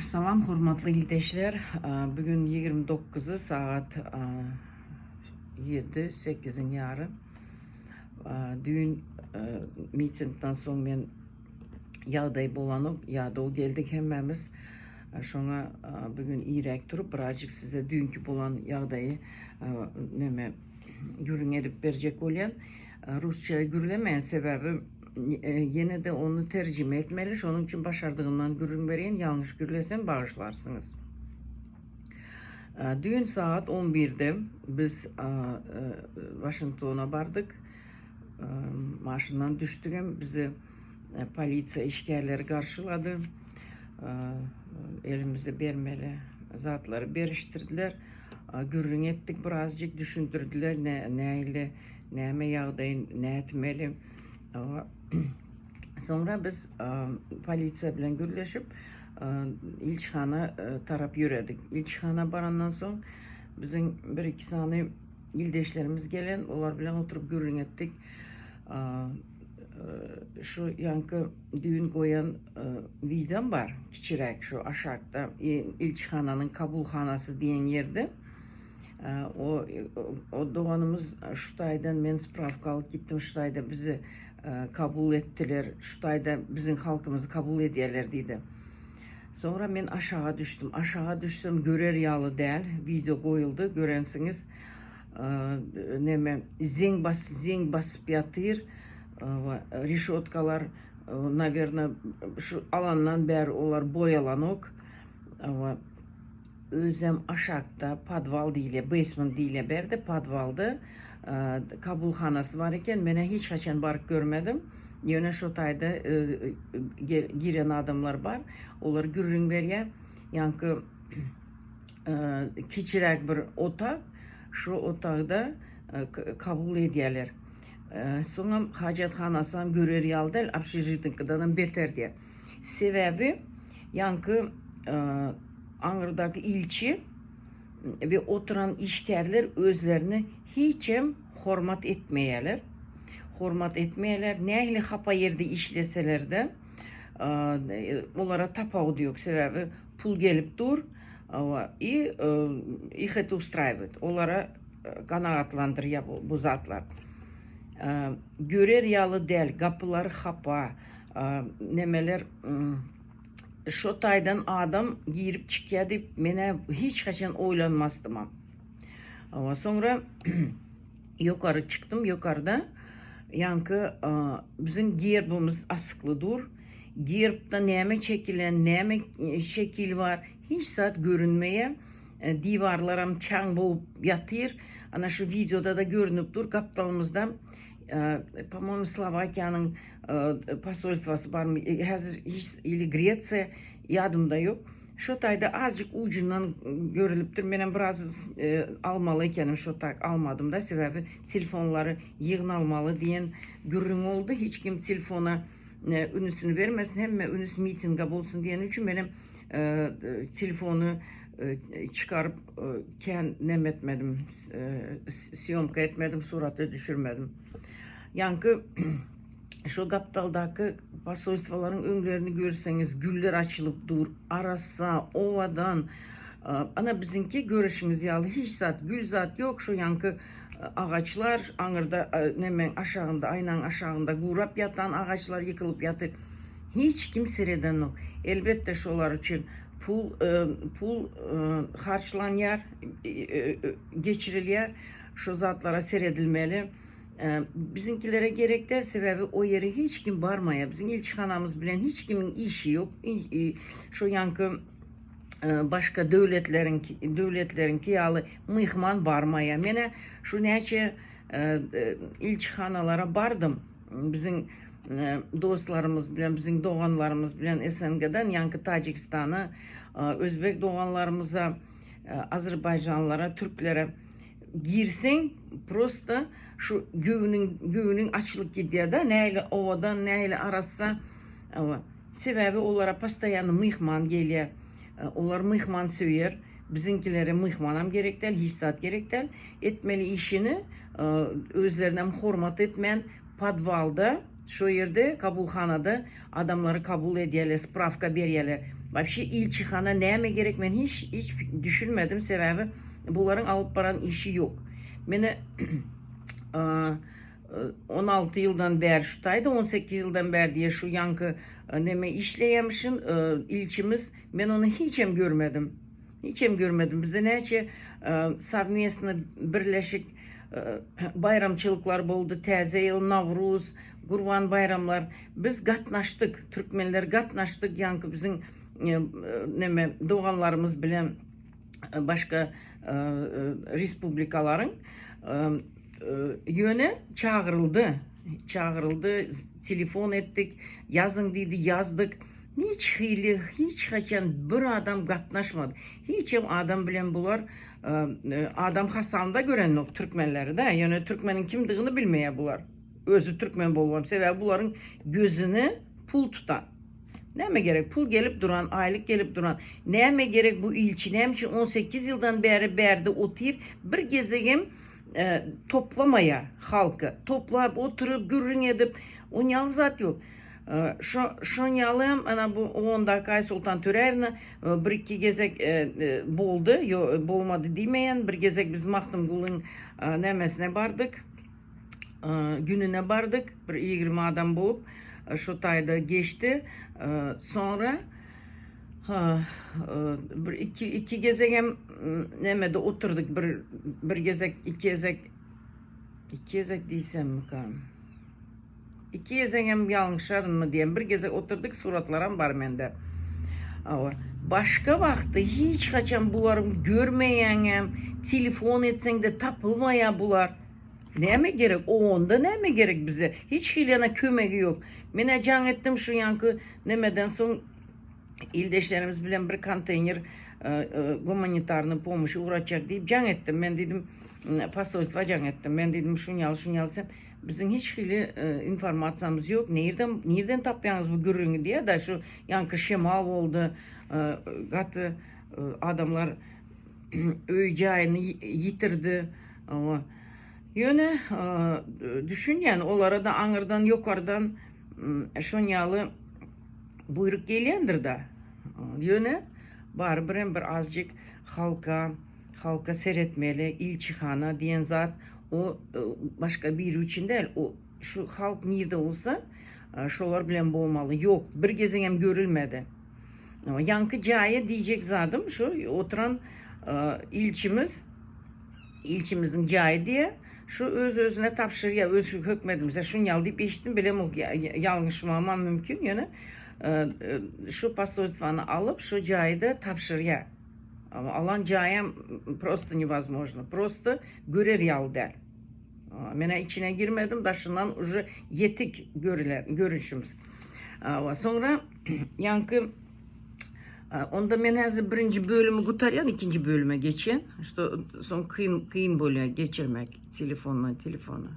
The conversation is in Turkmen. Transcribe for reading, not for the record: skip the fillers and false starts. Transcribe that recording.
Salam hormatly ildeşler. Bugün 29-y sagat 7, 8-iň ýary. Düýn mitingden soň men ýagdaý bolanok, ýadaw geldik hemmämiz. Şoňa bugün iräk turup birazjyk size düýnki bolan ýagdaýy neme gürrüň edip berjek bolýan. Rusça gürlemeýän sebäbi Ýene-de ony terjime etmeli, şonuň üçin başardygymdan gürrüň bereýin, ýalňyş gürlesem bagyşlarsyňyz. Düýn sagat on birde biz Waşingtona bardyk. Maşyndan düşdügem bizi polisiýa işgärleri garşylady. Elimize bermeli zatlary berişdirdiler. Gürrüň etdik birazjyk, düşündirdiler nähili, näme ýagdaý, nätmeli. Soňra biz polisiýa bilen gürleşip, ilçihana tarap ýöredik. Ilçihana barandan soň biziň bir-iki sany ildeşlerimiz gelen, olar bilen oturyp gürrüň etdik. Şu ýaňky düýn goýan wideom bar, kiçiräk şu aşakda ilçihananyň kabulhanasy diýen ýerde. O, o doganymyz şu taýdan men sprawka alyp gitdim, şu taýda bizi kabul etdiler, şu taýda biziň halkymyzy kabul edýärler diýdi. Soňra men aşaga düşdüm. Aşaga düşsem görer ýaly däl, wideo goýuldy, görensiňiz. Neme, zeň bas, zeň basyp ýatyr. Reşotkalar, nawerno, şu alandan bäri olar boýalanok. Özem aşakda podwal diýilýär, basement diýilýär bärde podwalda kabulhanasy bar eken. Menä hiç haçan baryp görmedim. Ýöne şo taýda giren adamlar bar. Olar gürrüň berýär. Ýaňky kiçiräk bir otag, şo otagda kabul edýärler. Soňam hajathanasam görer ýaly däl, obşežitiňkidenem beter diýýär. Sebäbi ýaňky aňyrdaky ilçi we oturan işgärler özlerini hiçem hormat etmeýärler. Hormat etmeýärler. Nähili hapa ýerde işleseler-de, olara tapawudy ýok. Sebäbi pul gelip dur i их это ustраивает. Olara kanagatlandyrýar bu zatlar. Görer ýaly däl, gapylary hapa. Nemeler şo taýdan adam girip çykýar diýip menä hiç haçan oýlanmasdymam. Soňra ýokary çykdym, ýokarda ýaňky biziň gerbimiz asykly dur. Gerbde näme çekilen, näme şekil bar, hiç zat görünmeýär. Diwarlaram çaň bolup ýatyr. Ana şu wideoda-da görünip dur gapdalymyzda. Po-moýemu Slowakiýanyň posolstwasy barmy, häzir hiç ili Gresiýa ýadymda ýok. Şo taýda azjyk ujundan görülipdir. Menem biraz almaly ekenim şo tak almadym-da, sebäbi telefonlary ýygnalmaly diýen gürrüň boldy. Hiç kim telefona ünüsini bermesin, hemme ünüs mitinge bolsun diýeni üçin menem telefony çykaryp kän neme etmedim, sýomka etmedim, surata düşürmedim. Ýaňky şo gapdaldaky posolstwalaryň öňlerini görseňiz güller açylyp dur, arassa, owadan. Ana biziňki görüşiňiz ýaly hiç zat, gül zat ýok, şo ýaňky agaçlar aňyrda nemeň aşagynda, aýnaň aşagynda gurap ýatan agaçlar ýykylyp ýatyr. Hiç kim seredenok. Elbetde şolar üçin pul pul harçlanýar, geçirilýär. Şo zatlara seredilmeli. Biziňkilere gerek däl, sebäbi o ýere hiç kim barmaýar. Biziň ilçihanamyz bilen hiç kimiň işi ýok. Şo ýaňky başga döwletleriň döwletleriňki ýaly myhman barmaýar. Menä şu näçe ilçihanalara bardym. Biziň dostlarymyz bilen, biziň doganlarymyz bilen SNG-den, ýaňky Täjigistana, özbek doganlarymyza, azerbaýjanlara, türklere girseň, prosta şu göwnüň, göwnüň açylyp gidýär-de, nähili owadan, nähili arassa. Sebäbi olara postoýanno myhman gelýär. Olar myhmansöýer. Biziňkilere myhmanam gerek däl, hiç zat gerek däl. Etmeli işini özlerinem hormat etmän podwalda, şo ýerde kabulhanada adamlary kabul edýärler, sprawka berýärler. Wapşe ilçihana näme gerek men hiç hiç düşünmedim sebäbi bularyň alyp baran işi ýok. Meni 16 ýyldan bäri şu taýda 18 ýyldan bäri diýe şu ýaňky neme işleýämişin ilçimiz men ony hiçem görmedim. Hiçem görmedim. Bizde näçe sowmestno birleşik baýramçylyklar boldy, Täze ýyl, Nawruz, Gurban baýramlar. Biz gatnaşdyk, türkmenler gatnaşdyk, ýaňky biziň neme doganlarymyz bilen başga respublikalaryň ýöne çagyryldy, çagyryldy, telefon etdik, ýazyň diýdi, ýazdyk. Hiç hili, hiç haçan bir adam gatnaşmady. Hiçem adam bilen bular adam hasabynda görenok türkmenleri da. Ýöne türkmeniň kimdigini bilmeýär bular. Özi türkmen bolubam. Sebäbi bularyň gözüni pul tutan. Näme gerek? Pul gelip duran, aýlyk gelip duran. Näme gerek bu ilçi? Näme üçin 18 ýyldan bäri bärde otyr? Bir gezegem toplamaýar halky. Toplap oturyp, gürrüň edip, onýaly zat ýok. Şo şoň ýaly hem ana bu ondaky Aýsoltan Töräýewna bir-iki gezek boldy, ýo bolmady diýmeýän. Bir gezek biz Magtymgulyň nämesine bardyk, gününe bardyk. Bir 20 adam bolup şo taýda geçdi. Soňra bir iki iki gezegem nämede oturdyk. Bir bir gezek, iki gezek, iki gezek diýsemmikam. Iki gezegem ýalňyşarynmy diýen bir gezek oturdyk suratlaram bar mende. Awa. Başga wagtda hiç haçan bularyň görmeýäňem, telefon etseňde tapylmaýar bular. Näme gerek? O onda näme gerek bize? Hiç hili ýana kömegi ýok. Menä jaň etdim şu ýanky nemeden soň ildeşlerimiz bilen bir konteýner gumanitarny pomoş ugratjak diýip jaň etdim. Men diýdim posolstwa jaň etdim. Men diýdim şun ýaly şun ýaly Biziň hiç hili informasiýamyz ýok. Nirden nirden tapýaňyz bu gürrüňi diýýär-de, şu ýaňky şemal boldy, gaty adamlar öý jaýyny ýitirdi. Hawa. Ýöne düşünýän, olara-da aňyrdan, ýokardan şon ýaly buýruk gelýändir-dä. Ýöne barybirem bir azjyk halka Halka seretmeli, ilçihana diýen zat o başga biri üçin däl, o şu halk nirde bolsa şolar bilen bolmaly. Ýok, bir gezegem görülmedi. Ýaňky jaýa diýjek zadym şu oturan ilçimiz, ilçimiziň jaýy diýe, şu öz-özüne tabşyrýar, öz hökmedimize şun ýaly diýip eşitdim, bilemok, ýalňyşmagymam mümkin, ýöne şu posolstwany alyp, şu jaýy-da tabşyrýar. Alan jaýam prosto newozmojno. Prosto görer ýaly däl. Menä içine girmedim, daşyndan uje ýetik görülen görünşimiz. Soňra ýaňky onda men häzir birinji bölümi gutarýan, ikinji bölüme geçýän. Şto soň kyn kyn bolýar geçirmek telefondan telefona.